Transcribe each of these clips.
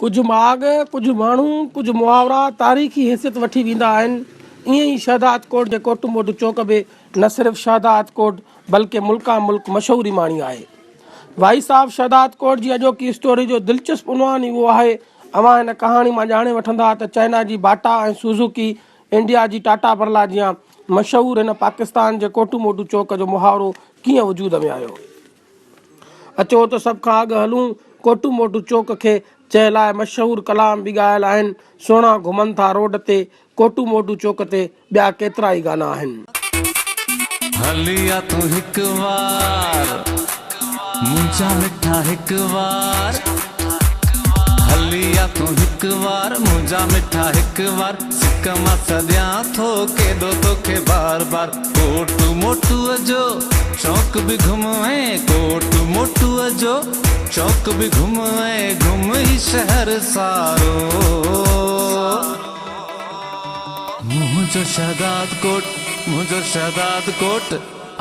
ڪجهه ماڳ، ڪجهه ماڻهو، ڪجهه محاورا تاريخي حيثيت وٺي ويندا آهن. ائين ئي شهدادڪوٽ جي ڪوٽ موٽ چوڪ به نه صرف شهدادڪوٽ بلڪه ملڪان ملڪ مشهوري ماڻي آهي. وائيس آف شهدادڪوٽ جي اڄوڪي اسٽوري جو دلچسپ عنوان ئي اهو آهي. اوهان هن ڪهاڻي مان ڄاڻي وٺندا ته چائنا جي باٽا ۽ سوزوڪي، انڊيا جي ٽاٽا برلا جيان مشهور هن پاڪستان جي ڪوٽ موٽ چوڪ جو محاورو ڪيئن وجود ۾ آيو. اچو ته سڀ کان اڳ هلون ڪوٽو موٽو چوڪ کي، جنهن لاء مشهور ڪلام به ڳايل آهن، سهڻا گهمن ٿا روڊ تي، ڪوٽو موٽو چوڪ تي ٻيا ڪيترائي گانا آهن. هلي آ تون هڪ وار منهنجا مٺا هڪ وار هلي آ تون هڪ وار منهنجا مٺا هڪ وار سڪ مان سڏيان ٿو ڪيڏو توکي بار بار ڪوٽ موٽوء جو چونڪ به گهم ۽ ڪوٽ موٽوء جو چونڪ به گهم ۽ گهم هي شهر سارو. منهنجو شهداد ڪوٽ منهنجو شهداد ڪوٽ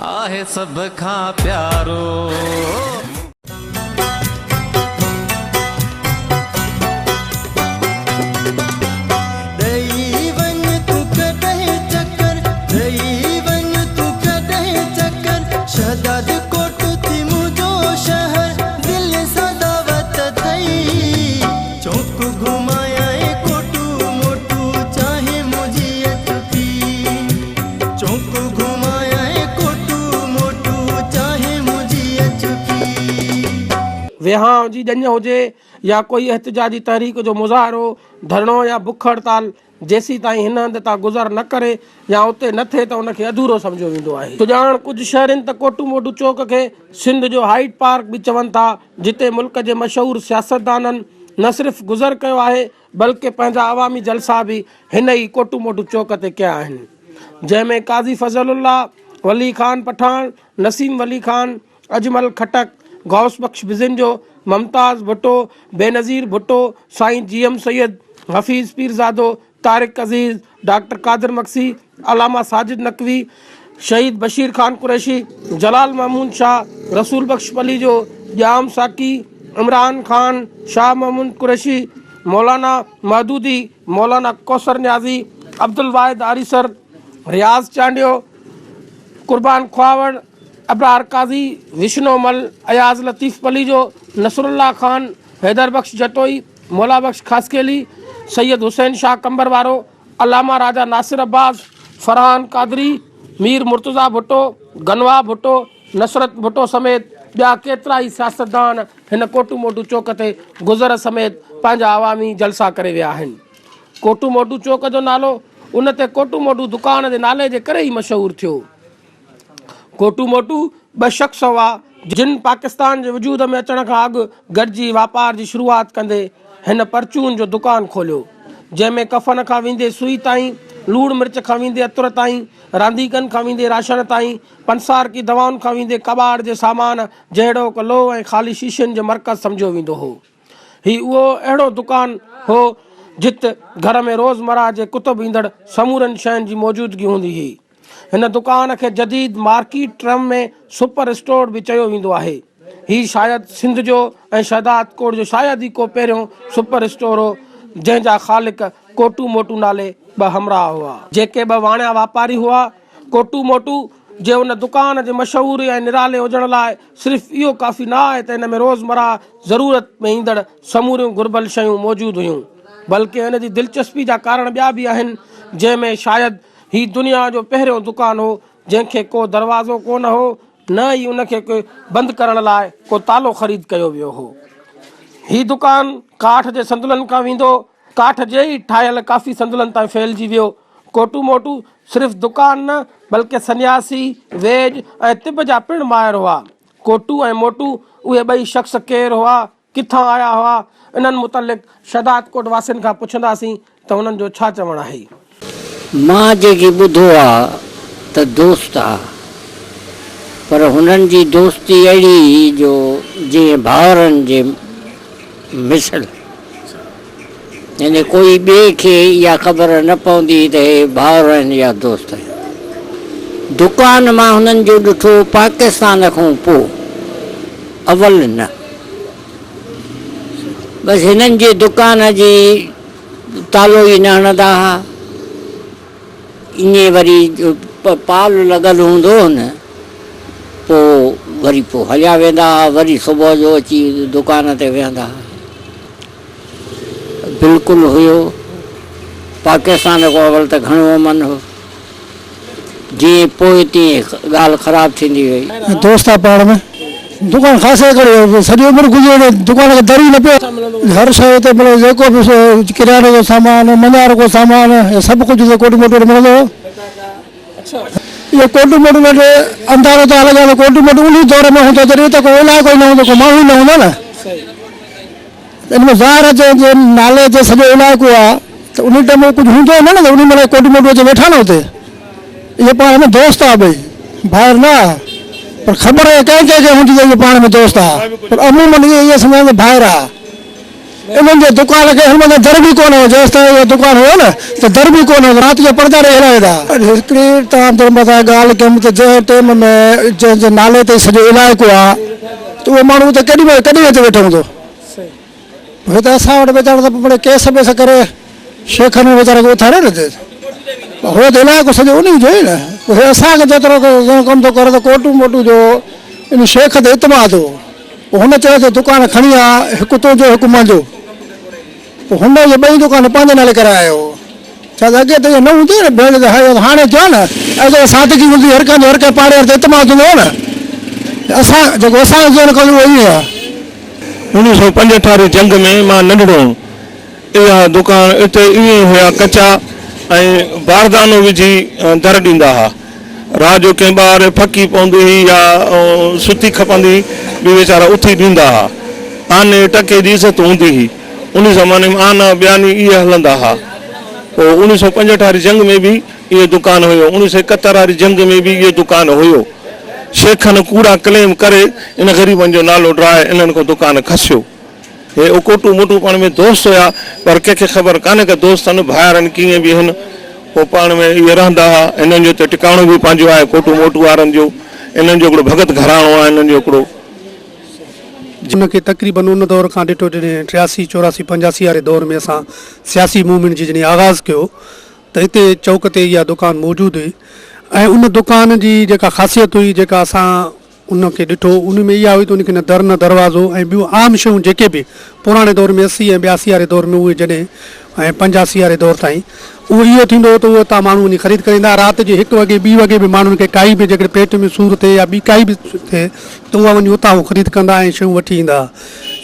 آهي سڀ کان پيارو. ڏئي وڃ تون ڪڏهن چڪر، ڏئي وڃ تون ڪڏهن چڪر، شهداد ڪوٽ ٿي منهنجو شهر، دل سان دعوت اٿئي، چونڪ گهمايانء ڪوٽو موٽو، چاهي منهنجي اچ پي، چونڪ گهمايانء ڪوٽو موٽو، چاهي منهنجي اچ پي. ويهانء جي ڄڃ هجي يا ڪوئي احتجاجي تحريڪ جو مظاهرو، ڌرڻو يا بک هڙتال جيسيتائين هن هنڌ تان گذر نه ڪري يا اتي نه ٿئي ته ان کي اڌورو سمجهيو ويندو آهي. سڄاڻ ڪجهه شهرين ته ڪوٽو موٽو چوڪ کي سنڌ جو هائيڊ پارڪ به چون ٿا جتي ملڪ جي مشهور سياستدانن نه صرف گذر ڪيو آهي بلڪه پنهنجا عوامي جلسا به هن ئي ڪوٽو موٽو چوڪ تي ڪيا آهن جنهن ۾ قاضي فضل الله، ولي خان پٺاڻ، نسيم ولي خان، اجمل خٽڪ، غوث بخش بزنجو، ممتاز ڀٽو، بينظير ڀٽو، سائين جي ايم سيد، حفيظ پيرزادو، طارق عزيز، ڊاڪٽر قادر مگسي، علامه ساجد نقوي، شهيد بشير خان قريشي، جلال محمود شاهه، رسول بخش پليجو، ڄام ساقي، عمران خان، شاهه محمود قريشي، مولانا مودودي، مولانا ڪوثر نيازي، عبدالواحد آريسر، رياض چانڊيو، قربان خواوڙ، ابرار قاضي، وشنو مل، اياز لطيف پليجو، نصرالله خان، حيدر بخش جتوئي، مولا بخش خاصخيلي، سيد حسين شاهه قمبر وارو، علامه راجا ناصر عباس، فرحان قادري، مير مرتضيٰ ڀٽو، غنوا ڀٽو، نصرت ڀٽو سميت ٻيا ڪيترائي سياستدان هن ڪوٽو موٽو چوڪ تي گذر سميت پنهنجا عوامي جلسا ڪري ويا آهن. ڪوٽو موٽو چوڪ جو نالو ان تي ڪوٽو موٽو دڪان جي نالي جي ڪري ئي مشهور ٿيو. ڪوٽو موٽو ٻه شخص هئا، جن پاڪستان جي وجود ۾ اچڻ کان اڳ گڏجي واپار جي شروعات ڪندي هن پرچون جو دڪان کوليو، جنهن ۾ ڪفن کان ويندي سوئي تائين، لوڻ مرچ کان ويندي عطر تائين، رانديڪن کان ويندي راشن تائين، پنسارڪي دوائن کان ويندي ڪٻاڙ جي سامان جهڙوڪ لوهه ۽ خالي شيشين جو مرڪز سمجهيو ويندو هو. هي اهو اهڙو دڪان هو، جت گهر ۾ روزمرهه جي ڪتب ايندڙ سمورين شين جي موجودگي هوندي هئي. هن دڪان کي جديد مارڪيٽ ٽرم ۾ سپر اسٽور به چيو ويندو آهي. هي شايد سنڌ جو ۽ شهدادڪوٽ جو شايد ئي ڪو پهريون سپر اسٽور هو، جنهن جا خالق ڪوٽو موٽو نالي ٻه همراهه هئا. جيڪي ٻه واڻيا واپاري هئا. ڪوٽو موٽو جي ان دڪان جي مشهوري ۽ نرالي هجڻ لاء صرف اهو ڪافي نه آهي ته ان ۾ روزمرهه ضرورت ۾ ايندڙ سموريون گهربل شيون موجود هيون، بلڪه ان جي دلچسپي جا ڪارڻ ٻيا به آهن، جنهن ۾ شايد هي دنيا جو پهريون دڪان هو، جنهن کي ڪو دروازو ڪو نه هو، نه ئي ان کي بند ڪرڻ لاء ڪو تالو خريد ڪيو ويو هو. هي دڪان ڪاٺ جي صندلن کان ويندو ڪاٺ جي ئي ٺاهيل ڪافي صندلن تائين ڦهلجي ويو. ڪوٽو موٽو صرف دڪان نه بلڪه سنياسي، ويڄ ۽ طب جا پڻ ماهر هئا. ڪوٽو ۽ موٽو اهي ٻئي شخص ڪير هئا، ڪٿان آيا هئا، انهن متعلق شهدادڪوٽ واسين کان پڇنداسين ته انهن جو ڇا چوڻ آهي. مان جيڪي ٻڌو آ ته دوست آ پر هنن جي دوستي اهڙي هئي جو جيئن ڀائرن جي مثل يعني ڪوئي ٻئي کي اها خبر نه پوندي هئي ته هي ڀائر آهن يا دوست آهن. دڪان مان هنن جو ڏٺو پاڪستان کان پوء اول نه. بس هنن جي دڪان جي تالو ئي نه هڻندا ها. ائين وري پال لڳل هوندو هو نه، پوء وري پوء هليا ويندا ها، وري صبح جو اچي دڪان تي ويهندا ها. بلڪل هيو. پاڪستان کان اول ته گهڻو امن هو. جيئن پوء تيئن ڳالهه خراب ٿيندي وئي. دوست آ پاڻ ۾ دڪان خاص هڪڙي سڄي عمر گذري وڃي دڪان کي در ئي نه پيو. هر شيء هتي ملي جيڪو به ڪرياني جو سامان مڃار ڪو سامان سڀ ڪجهه هتي ڪوٽ موٽ وٽ ملندو هو. اهو ڪوٽ موٽ وٽ اندازو ٿا لڳائين ته ڪوٽ موٽ انهي دور ۾ هوندو جڏهن هتي ڪو علائقو ئي نه هوندو ڪو ماڻهو ئي نه هوندو نه. ان ۾ ظاهر آهي جنهن جي نالي تي سڄو علائقو آهي ته انهي ٽائيم ڪجهه هوندو نه نه انهي مهل ڪوٽ موٽو اچي ويٺا نه اتي اهي پاڻ ۾ دوست آ ٻئي ڀائر نه آ پر خبر ڪنهن ڪنهن کي هوندي ته اهي پاڻ ۾ دوست آ پر عمومن اهي اهي سمجهندا ته ڀائر آ انهن جي دڪان کي هن مهل در به ڪونه هو جيستائين اهو دڪان هيو نه ته در به ڪونه هو رات جو پردا ڏئي هليا ويندا. هڪڙي توهان جي مٿان ڳالهه ڪيم ته جنهن ٽيم ۾ جنهن جي نالي تي سڄو علائقو آ ته اهو ماڻهو اتي ڪيڏي مهل ڪڏهن اچي ويٺو هوندو. هتي اسان وٽ ويچارا ته مڙئي ڪيس بيس ڪري شيخن ۾ ويچارا کي اٿاري نه ٿي. هو ته علائقو سڄو انهي جو ئي نه. هي اسان کي جيترو گهڻو ڪم ٿو ڪري ته ڪوٽو موٽو جو ان شيخ تي اعتماد هو. پوء هن چيو ته دڪان کڻي آ هڪ تنهنجو هڪ منهنجو. پوء هن اهي ٻئي دڪان پنهنجي نالي ڪرايا هو. ڇا ته اڳي ته ائين نه هوندو هو نه ڀيڻ ته هاڻي ٿيو آهي نه اڳي ته سادگي هوندي هئي هر ڪنهن جو هر ڪنهن پاڙي واري تي اعتماد هوندو هو نه اسان جيڪو اسان جو ذهن ڪندو اهو ائين آهي. 1965 واري جنگ ۾ مان ننڍڙو هوم. اها دڪان اتي ائين هيا ڪچا ۽ باردانو وجهي در ڏيندا ها. رات جو ڪنهن ٻار ڦڪي پوندي هئي يا ستي کپندي هئي به ويچارا اٿي ڏيندا ها. آني ٽڪي جي عزت هوندي هئي. ان زماني ۾ آنا ٻياني اهي هلندا ها. پوء 1965 واري جنگ ۾ به اهو دڪان هيو. 1971 واري جنگ ۾ به اهو دڪان هيو. شيخن ڪوڙا ڪليم ڪري ان غريبن جو نالو ڊاهي انهن کان دڪان کسيو. هي اڪوٽو موٽو پاڻ ۾ دوست هيا پر ڪنهن کي خبر ڪانه ڪه دوست هن ڀائر هن ڪيئن به هن پوء پاڻ ۾ اهي رهندا ها. هنن جو هتي ٽڪاڻو به پنهنجو آهي ڪوٽو موٽو وارن جو. انهن جو هڪڙو ڀڳت گهراڻو آهي انهن جو هڪڙو. ان کي تقريبن ان دور کان ڏٺو جڏهن ٽياسي، چوراسي، پنجاسي واري دور ۾ اسان سياسي موومينٽ جي جڏهن آغاز ڪيو ته هتي چوڪ تي اها دڪان موجود هئي ۽ ان دڪان جي جيڪا خاصيت هئي جيڪا اسان ان کي ڏٺو ان ۾ اها هئي ته ان کي نه در نه دروازو ۽ ٻيون عام شيون جيڪي به پراڻي دور ۾ اسي ۽ ٻياسي واري دور ۾ اهي جڏهن ۽ پنجاسي واري دور تائين اهو اهو ٿيندو هو ته اهو اتان ماڻهو وڃي خريد ڪري ايندا هئا. رات جي هڪ وڳي ٻي وڳي به ماڻهن کي ڪائي به جيڪڏهن پيٽ ۾ سور ٿئي يا ٻي ڪائي به ٿئي ته اها وڃي اتان هو خريد ڪندا ۽ شيون وٺي ايندا هئا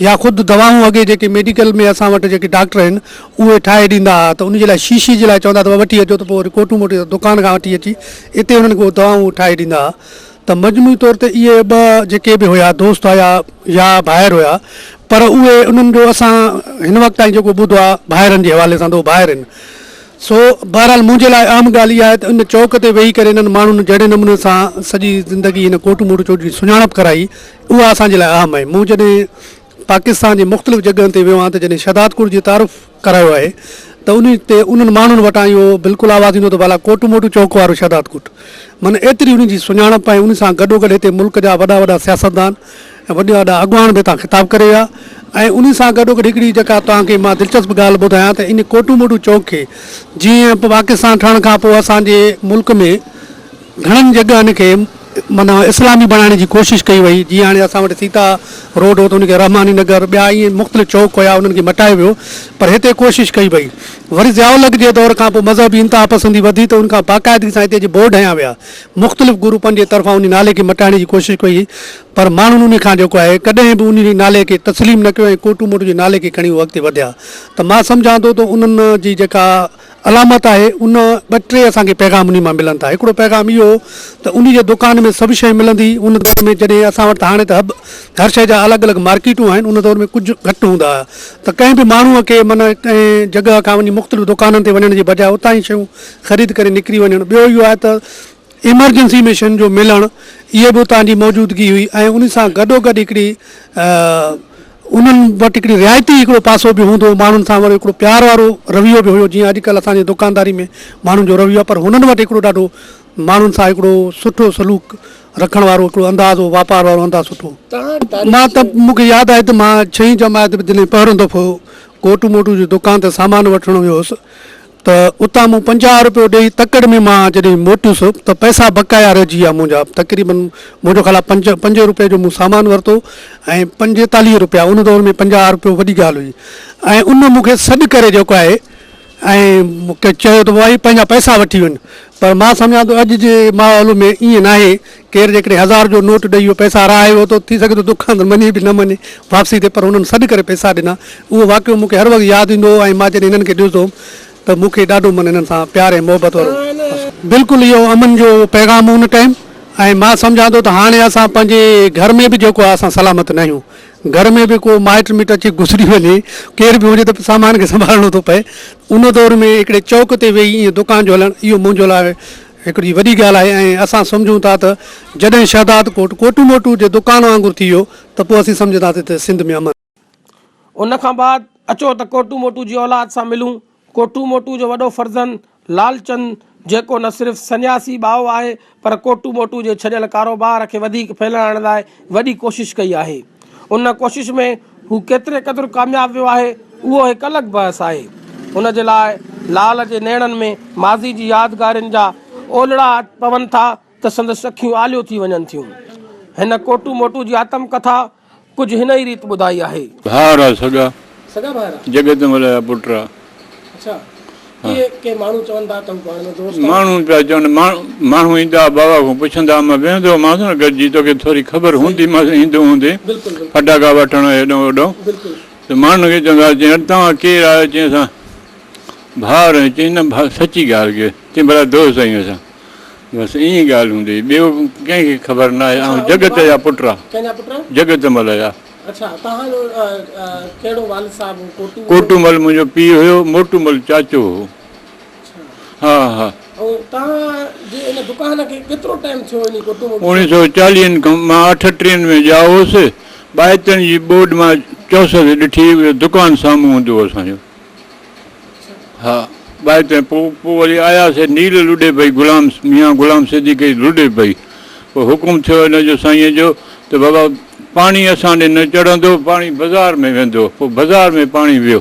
يا خود دوائون اڳي جيڪي ميڊيڪل ۾ اسان وٽ جيڪي ڊاڪٽر آهن اهي ٺاهي ڏيندا هئا ته ان جي لاء شيشي جي لاء چوندا ته وٺي اچو ته پوء وري ڪوٽون موٽي دڪان کان وٺي اچي اتي انهن کي اهي دوائون ٺاهي ڏيندا هئا ته مجموعي طور تي اهي ٻه جيڪي به هيا دوست هيا يا ڀائر هيا پر اهي انهن جو اسان هن وقت تائين جيڪو ٻڌو آهي ڀائرن جي حوالي سان ته اهي ڀائر آهن سو بهرحال منهنجي لاء اهم ڳالهه اها آهي ته ان چوڪ تي ويهي ڪري انهن ماڻهن جهڙي نموني سان سڄي زندگي هن ڪوٽ موٽ چوڪ جي سڃاڻپ ڪرائي اها اسان جي لاء اهم آهي مون جڏهن پاڪستان جي مختلف جڳهن تي ويو آهيان ته جڏهن شهدادڪوٽ جي تعارف ڪرايو آهي ته انهي تي انهن ماڻهن وٽان اهو بلڪل آواز ايندو ته ڀلا ڪوٽ موٽ چوڪ وارو شهدادڪوٽ معنيٰ ايتري انهي جي سڃاڻپ ۽ انهي سان گڏوگڏ هتي ملڪ جا وڏا وڏا سياستدان ۽ وڏا وڏا اڳواڻ به هتان خطاب ڪري ويا ۽ انهي سان گڏوگڏ هڪڙي جيڪا توهان کي مان دلچسپ ڳالهه ٻڌايان ته انهي ڪوٽ موٽ چوڪ کي جيئن پاڪستان ٺهڻ کان پوء اسان جي ملڪ ۾ گهڻن جڳهن کي معنيٰ اسلامي بڻائڻ جي ڪوشش ڪئي وئي جيئن هاڻي اسان وٽ سيتا روڊ هو ته ان کي رحماني نگر ٻيا ائين مختلف چوڪ هيا انهن کي مٽايو ويو پر هتي ڪوشش ڪئي وئي وري ضياء الحق جي دور کان پوء مذهبي انتها پسندي وڌي ته ان کان باقاعدگي سان هتي جي بورڊ هنيا ويا مختلف گروپن جي طرفان ان نالي کي مٽائڻ جي ڪوشش ڪئي پر ماڻهن ان کان جيڪو آهي ڪڏهن به ان نالي کي تسليم نه ڪيو ۽ ڪوٽو موٽو جي نالي کي کڻي هو اڳتي وڌيا ته مان سمجهان ٿو ته انهن جي جيڪا علامت آهي ان ٻه ٽي اسان کي پيغام انهي مان ملن ٿا هڪڙو پيغام اهو هو ته انهي جي دڪان ۾ سڀ شيء ملندي ان دور ۾ جڏهن اسان وٽ ته هاڻي ته هب هر شيء جا الڳ الڳ مارڪيٽون آهن ان دور ۾ ڪجهه گهٽ هوندا هيا ته ڪنهن به ماڻهوء کي معنيٰ ڪنهن جڳهه کان وڃي مختلف دڪانن تي وڃڻ جي بجاء اتان ئي شيون خريد ڪري نڪري وڃڻ ٻيو اهو آهي ته ايمرجنسي ۾ شين جو ملڻ اهي به اتان جي موجودگي هئي ۽ ان سان گڏوگڏ هڪڙي انهن وٽ هڪڙي رعايتي هڪڙو پاسو به هوندو هو، ماڻهن سان وري هڪڙو پيار وارو رويو به هيو، جيئن اڄڪلهه اسان جي دڪانداري ۾ ماڻهن جو رويو آهي پر هنن وٽ هڪڙو ڏاڍو ماڻهن سان هڪڙو سٺو سلوڪ رکڻ وارو هڪڙو انداز هو، واپار وارو انداز سٺو هو. مان ته مون کي ياد آهي ته مان ڇهين جماعت ۾ جڏهن پهريون دفعو ڪوٽ موٽو جي دڪان تي سامان وٺڻ ويو هوس ته اتان مون 50 روپيو ڏيئي تڪڙ ۾ مان جڏهن موٽيس ته پئسا بقايا رهجي ويا منهنجا تقريبن منهنجو خيال آهي پنج روپئي جو مون سامان ورتو ۽ 45 روپيا ان دور ۾ 50 روپيو وڏي ڳالهه هئي ۽ ان مون کي سڏ ڪري جيڪو آهي ۽ مون کي چيو ته ڀائي پنهنجا پئسا وٺي وڃ پر مان سمجهان ٿو اڄ جي ماحول ۾ ائين ناهي ڪير جيڪڏهن هزار جو نوٽ ڏئي اهو پئسا رهائي ويو ته ٿي سگهي ٿو دڪاندار مڃي به نه مڃي واپسي تي پر هنن سڏ ڪري پئسا ڏنا اهو واقعو مون کي هر وقت ياد ايندو هو ۽ مان جڏهن هنن کي ڏسندو هوم ته مون کي ڏاڍو من هنن سان پيار ۽ محبت وارو بلڪل اهو امن جو پيغام هو ان ٽائيم ۽ مان سمجهان ٿو ته هاڻي اسان پنهنجي گهر ۾ به جيڪو آهي اسان سلامت ناهيون گهر ۾ به ڪو مائٽ مٽ اچي گذري وڃي، ڪير به هجي ته سامان کي سنڀالڻو ٿو پئي. ان دور ۾ هڪڙي چوڪ تي ويهي ائين دڪان جو هلڻ اهو منهنجو لاء هڪڙي وڏي ڳالهه آهي ۽ اسان سمجهون ٿا ته جڏهن شهداد ڪوٽ ڪوٽو موٽو جي دڪان وانگر ٿي ويو ته پوء اسين سمجهنداسين ته سنڌ ۾ امن. ان کان بعد اچو ته ڪوٽو موٽو جي اولاد سان ملون. ڪوٽو موٽو جو وڏو فرزند لالچند جيڪو نه صرف سنياسي ٻائو آهي پر ڪوٽو موٽو جي ڇڏيل ڪاروبار کي وڌيڪ ڦهلائڻ لاء وڏي ڪوشش ڪئي آهي. ان ڪوشش ۾ هو ڪيتري قدر ڪامياب ويو آهي اهو هڪ الڳ بحث آهي. ان جي لاء لال جي نيڻن ۾ ماضي جي يادگارين جا اولڙا پون ٿا ته سندس اکيون آليون ٿي وڃن ٿيون. هن ڪوٽو موٽو جي آتم ڪٿا ڪجهه هن ئي ريت ٻڌائي آهي. ڀائر آ سڳا. سڳا ڀائر آ. جڳت مل جا پٽ آ. اڇا ڪي ڪي ماڻهو چون ٿا ته هو پاڻ ۾ دوست آهن. ماڻهو پيا چون ماڻهو ايندا بابا کان پڇندا مان ويهندو هومانس نه گڏجي توکي ٿوري خبر هوندي مان ايندو هوندين ڦٽاڪا وٺڻ هيڏانهن هوڏانهن ته ماڻهن کي چوندا چين توهان ڪير آهيو چين اسان ڀائر آهيون چين نه ڀاء سچي ڳالهه ڪيو چين ڀلا دوست آهيون اسان. بس ائين ئي ڳالهه هوندي هئي، ٻيو ڪنهن کي خبر نه آهي. آئون جڳت جا پٽ آ. ڪنهن جا پٽ؟ جڳت مل جا. اڇا، توهان جو ڪهڙو والد صاحب هو؟ ڪوٽو؟ ڪوٽو مل منهنجو پيء هيو، موٽو مل چاچو هو. ها ها. ۽ توهان جي ان دڪان کي ڪيترو ٽائيم ٿيو انهي ڪوٽو موٽو؟ اوڻيهه سو چاليهن کان مان اٺٽيهن ۾ ڄائو هوس. ٻائتڻ جي ٻوڏ مان چوسس ڏٺي، اهو دڪان سامهون هوندو هو اسان جو. ها ٻاهر تائين پوء پوء وري آياسي نيل لڏي پئي غلام ميان غلام صديقي لڏي پئي پوء حڪم ٿيو هن جو سائينء جو ته بابا پاڻي اسان ڏي نه چڙهندو پاڻي بزار ۾ ويندو پوء بزار ۾ پاڻي ويو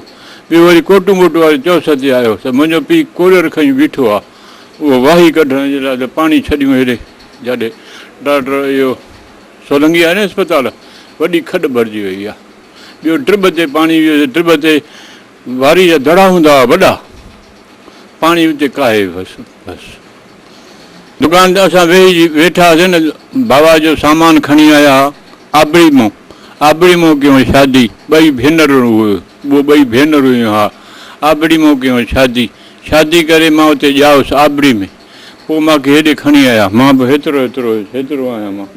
ٻيو وري ڪوٽو موٽو واري چوسه تي آيو ته منهنجو پيء ڪولر کڻي بيٺو آ اهو واهي ڪڍڻ جي لاء ته پاڻي ڇڏيون هيڏي جاڏي ڊاڪٽر اهو سولنگي آهي نه اسپتال وڏي کڏ ڀرجي وئي آ ٻيو ڊرٻ تي پاڻي ويو ڊرٻ تي واري جا دڙا هوندا هئا وڏا پاڻي اتي ڪاهي بس بس دڪان تي اسان ويهي ويٺا هئاسين نه بابا جو سامان کڻي آيا ها آبڙي مون آبڙي مون ڪيون شادي ٻئي ڀينرون هيون اهو ٻئي ڀينرون هيون ها آبڙي مون ڪيون شادي شادي ڪري مان اتي ڄائس آبڙي ۾ پوء مان کي هيڏي کڻي آيا مان به هيترو هيترو هيس هيترو آهيان مان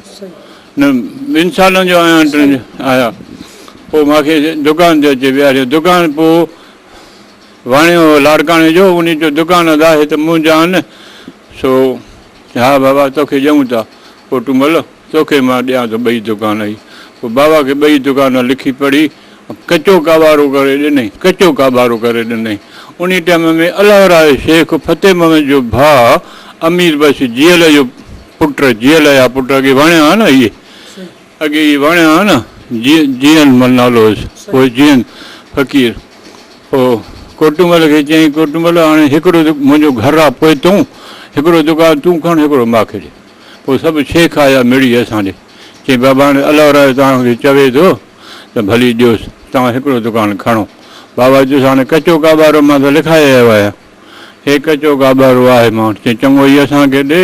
نه ٻن سالن جو آهيان ٽن جو آهيان پوء مان کي دڪان تي اچي ويهاريو دڪان پوء واڻيو هو لاڙڪاڻي جو انهي چيو دڪان ادا هي ته منهنجا آهن سو ها بابا توکي ڏيون ٿا پوء تون مل توکي مان ڏيان ٿو ٻئي دڪان هي پوء بابا کي ٻئي دڪان لکي پڙهي ڪچو ڪاٻارو ڪري ڏنئي ڪچو ڪاٻارو ڪري ڏنئي انهي ٽائيم ۾ الله راء شيخ فتح محمد جو ڀاء امير بخش جيئل جو پٽ جيئل جا پٽ اڳي واڻيا ها نه اهي اڳي اهي واڻيا ها نه جيئن مل نالو هيس پوء جيئن فقير پوء ڪوٽومل کي چيائين ڪوٽومل هاڻي هڪڙو منهنجو گهر آ پوئتون هڪڙو دڪان تون کڻ هڪڙو مان کي ڏي پوء سڀ شيخ آيا مڙي اسان ڏي چيائين بابا هاڻي الله راء توهان کي چوي ٿو ته ڀلي ڏيوس توهان هڪڙو دڪان کڻو بابا چيس هاڻي ڪچو ڪاٻارو مان ته لکائي آيو آهيان هي ڪچو گابارو آهي. مان چيو، چڱو هي اسان کي ڏي.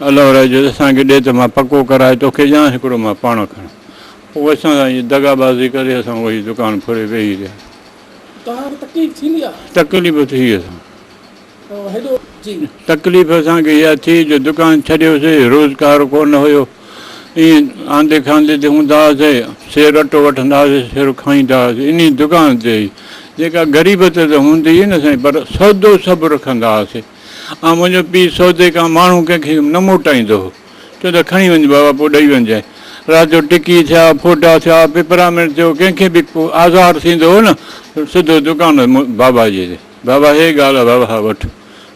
الله رحي چيس، اسان کي ڏي ته مان پڪو ڪرائي توکي ڏيان، هڪڙو مان پاڻ کڻان. پوء اسان سان ائين دغابازي ڪري اسان اهو ئي دڪان ڦري ويهي رهيا. توهان کي تڪليف ٿيندي آ؟ تڪليف ٿي اسان. هيڏو جي. تڪليف اسان کي اها ٿي جو دڪان ڇڏيوسي، روزگار ڪونه هيو. ائين آندي کاندي تي هوندا هئاسي، سير اٽو وٺندا هئاسي، سير کائيندا هئاسي، انهي دڪان تي ئي، جيڪا غريبت ته هوندي هئي نه سائين، پر سودو سڀ رکندا هئاسي. ۽ منهنجو پيء سودي کان ماڻهو ڪنهن کي نه موٽائيندو هو، چوندو هو کڻي وڃ بابا پوء ڏئي وڃجانء. رات جو ٽڪي ٿيا، ڦوٽا ٿيا، پپرامينٽ ٿيو، ڪنهن کي به ڪو آزار ٿيندو هو نه ته سڌو دڪان بابا جي تي، بابا هي ڳالهه آ، بابا ها وٺ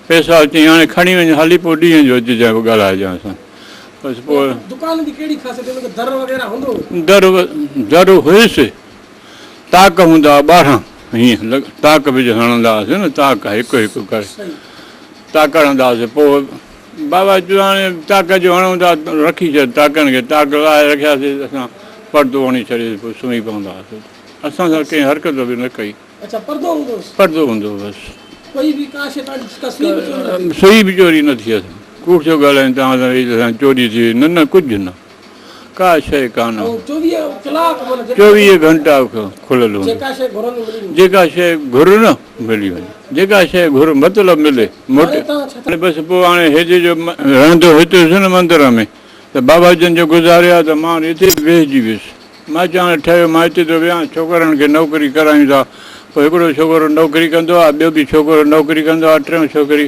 پئسا، چيائين هاڻي کڻي وڃ هلي پوء ڏينهن جو اچجانء پوء ڳالهائجانء اسان بس پوء. دڪان جي ڪهڙي خاصيت هئي، ان کي در وغيره هوندو هو؟ در در هيس، تاڪ هوندا هئا 12 هيئن لڳ تاڪ به جو هڻندا هئاسين نه تاڪ هڪ هڪ ڪري تاڪ هڻندا هئاسين پوء بابا چيو هاڻي تاڪ جو هڻون ٿا رکي ڇڏ تاڪن کي تاڪ لاهي رکياسين اسان پردو هڻي ڇڏيوسين پوء سمهي پوندا هئاسين اسان سان ڪنهن حرڪت به نه ڪئي. اڇا پردو هوندو هوس. پردو هوندو هو بس. ڪوئي به ڪا شيء توهان جي ڪا سئي به چوري نه ٿي. سئي به چوري نه ٿي اسان ڪوڙ ٿو ڳالهايون توهان سان ويهي ته اسان چوري ٿي وئي نه نه ڪجهه نه. ڪا شيء ڪانه. ۽ 24 ڪلاڪ معنيٰ جيڪا 24 گهنٽا کليل هوندو. جيڪا شيء گهرن ملي ويندي. جيڪا شيء گهر نه ملي وڃي. جيڪا شيء گهر مطلب ملي. موٽ. هاڻي توهان ڇا ٿا. هاڻي بس پوء هاڻي هيڏي جو رهندو هتي هيس نه مندر ۾ ته بابا جن جو گذاريا ته مان وري هتي ويهجي ويس. مان چيو هاڻي ٺهيو مان هتي ٿو ويهان ڇوڪرن کي نوڪري ڪرايون ٿا. پوء هڪڙو ڇوڪرو نوڪري ڪندو آهي ٻيو به ڇوڪرو نوڪري ڪندو آهي ٽيون ڇوڪري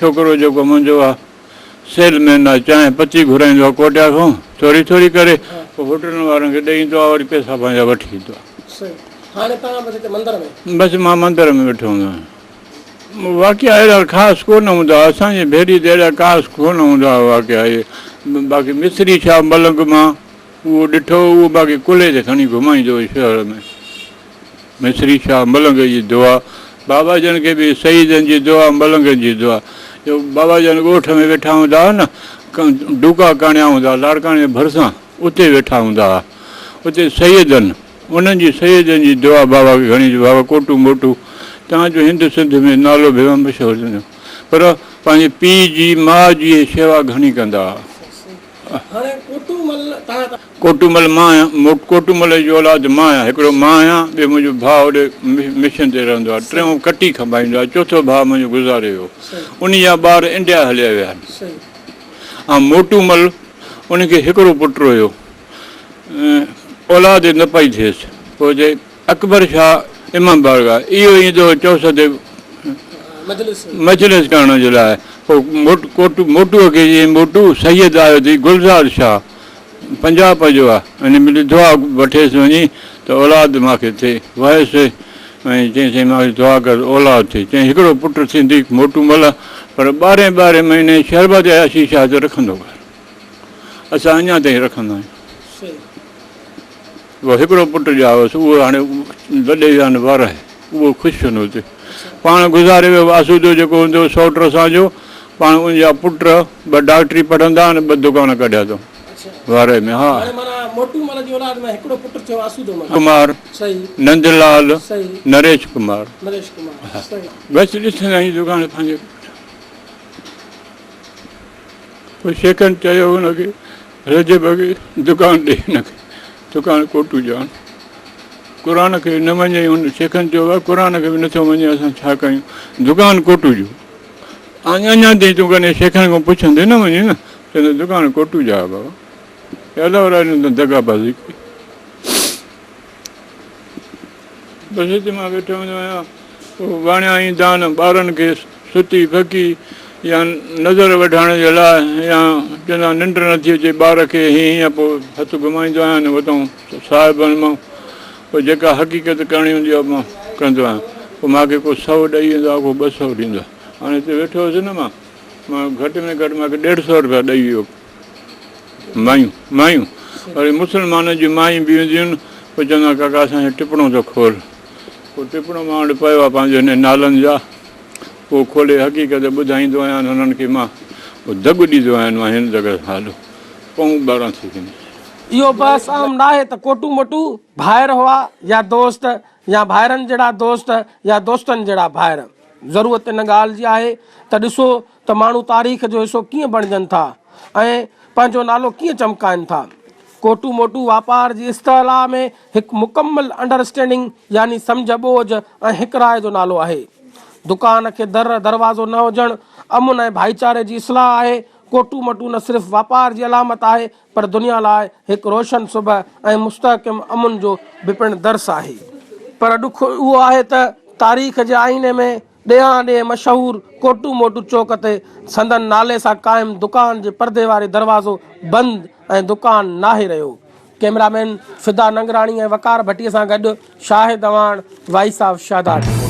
ڇوڪرو جيڪو منهنجو آهي. سيل مين آ چانهه پتي گهرائيندو آ ڪوٽيا کان ٿوري ٿوري ڪري پوء هوٽلن وارن کي ڏئي ايندو آ وري پئسا پنهنجا وٺي ايندو آ. صحيح هاڻي توهان بس هتي مندر ۾. بس مان مندر ۾ ويٺو هوندو آهيان. واقعا اهڙا خاص ڪو نه هوندا اسان جي ڀيري ته اهڙا خاص ڪو نه هوندا واقعا اهي باقي مصري ڇا ملنگ مان اهو ڏٺو اهو باقي ڪلهي تي کڻي گهمائيندو هو شهر ۾. مصري شاهه ملنگ جي دعا، بابا جن کي به سيدن جي دعا ملنگن جي دعا جو بابا جن ڳوٺ ۾ ويٺا هوندا هئا نه ڊوڪا ڪاڻيا هوندا هئا لاڙڪاڻي جي ڀرسان اتي ويٺا هوندا هئا اتي سيدن انهن جي سيدن جي دعا بابا کي گهڻي بابا ڪوٽو موٽو تان جو هند سنڌ ۾ نالو به مشهور ٿيندو پر پنهنجي پيء جي ماء جي شيوا گهڻي ڪندا هئا. هاڻي ڪوٽومل توهان ته. ڪوٽومل مان آهيان، ڪوٽومل جو اولاد مان آهيان، هڪڙو مان آهيان، ٻيو منهنجو ڀاء هوڏي مشن تي رهندو آهي، ٽيون ڪٽي کنڀائيندو آهي، چوٿون ڀاء منهنجو گذاري ويو، انهي جا ٻار انڊيا هليا ويا آهن. ۽ موٽومل ان کي هڪڙو پٽ هيو، اولاد نه پئي ٿيس، پوء چئي. اڪبر شاهه امام بارگاهه اهو ايندو هو چوسه تي مجلس ڪرڻ جي لاء پوء موٽوء کي چيائين موٽو سيد آيو اٿئي گلزار شاهه پنجاب جو آهي ان ملي دعا وٺيس وڃي ته اولاد مان کي ٿئي ويس ۽ چيائين سائين مان کي دعا ڪر ته اولاد ٿئي چيائين هڪڙو پٽ ٿيندي موٽو مل پر ٻارهين ٻارهين مهيني شربت جا شيشا هٿ رکندو ڪر اسان اڃا تائين رکندا آهيون. اهو هڪڙو پٽ ڄائو هوس، اهو هاڻي لڏي ويا آهن وارهه، اهو خوش هن اتي. پاڻ گذاري ويو، آسودو جيڪو هوندو هو سئوٽ اسان جو، پاڻ ان جا پٽ ٻه ڊاڪٽري پڙهندا آهن، ٻه دڪان ڪڍيا اٿئون وارهه ۾، ها. ڪمار، نندلال، نريش ڪمار. بس ڏسندا آهيون دڪان پنهنجي. پوء شيخن چيو هن کي رجب کي دڪان ڏي هن کي دڪان ڪوٽو جان قرآن کي نه مڃي هن شيخن چيو ڀاء قرآن کي به نٿو مڃي اسان ڇا ڪيون دڪان ڪوٽو جو اڃا تائين تون ڪڏهن شيخن کان پڇندي نه وڃي نه چوندو دڪان ڪوٽو جا بابا الله وارا دغا بازي ڪئي بس هتي مان ويٺو هوندو آهيان. پوء واڻيا ايندا آهن ٻارن کي ستي ڦڪي يا نظر وڍائڻ جي لاء يا چوندا آهن ننڊ نٿي اچي ٻار کي هيئن هيئن پوء هٿ گهمائيندو آهيان اتان صاحبن مان پوء جيڪا حقيقت ڪرڻي هوندي آهي مان ڪندو آهيان پوء مان کي ڪو سئو ڏئي ويندو آهي ڪو 200 ڏيندو آهي هاڻي هتي ويٺو هوس نه مان مان گهٽ ۾ گهٽ مان کي ڏيڍ سئو روپيا ڏئي ويو. مايون مايون وري مسلمانن جون مايون به اينديون آهن پوء چوندا آهن ڪاڪا اسان جو ٽپڻو ته کول پوء ٽپڻو مان وٽ پيو آهي پنهنجو هن نالن جا پوء کولي حقيقت ٻڌائيندو آهيان هنن کي مان پوء دڳ ڏيندو آهيان مان هن دڳ سان هلو پئون 12 ٿي ويندي. اهو بحث اهم ناهي ته ڪوٽو موٽو ڀائر هئا يا دوست يا ڀائرن جهڙا دوست يا دوستن جهڙا ڀائر. ضرورت ان ڳالهه جي آهي ته ڏسو ته ماڻهو تاريخ جو حصو ڪيئن بڻجن ٿا ۽ پنهنجو نالو ڪيئن چمڪائن ٿا. ڪوٽو موٽو واپار جي اصطلاح ۾ هڪ مڪمل انڊراسٽينڊنگ يعني سمجهه ٻوجهه ۽ هڪ راء جو نالو آهي. دڪان کي در دروازو نه هجڻ امن ۽ ڀائيچاري جي اصلاح آهي. ڪوٽو مٽو نه صرف واپار جي علامت آهي پر دنيا لاء هڪ روشن صبح ۽ مستحڪم امن جو به پڻ درس آهي. پر ڏک اهو آهي ته تاريخ جي آئيني ۾ ڏيهان ڏيهه مشهور ڪوٽو موٽو چوڪ تي سندن نالي سان قائم دڪان جي پردي واري دروازو بند ۽ دڪان ناهي رهيو. ڪئميرامين فدا ننگراڻي ۽ وقار ڀٽي سان گڏ شاهد اعواڻ، وائس آف شهدادڪوٽ.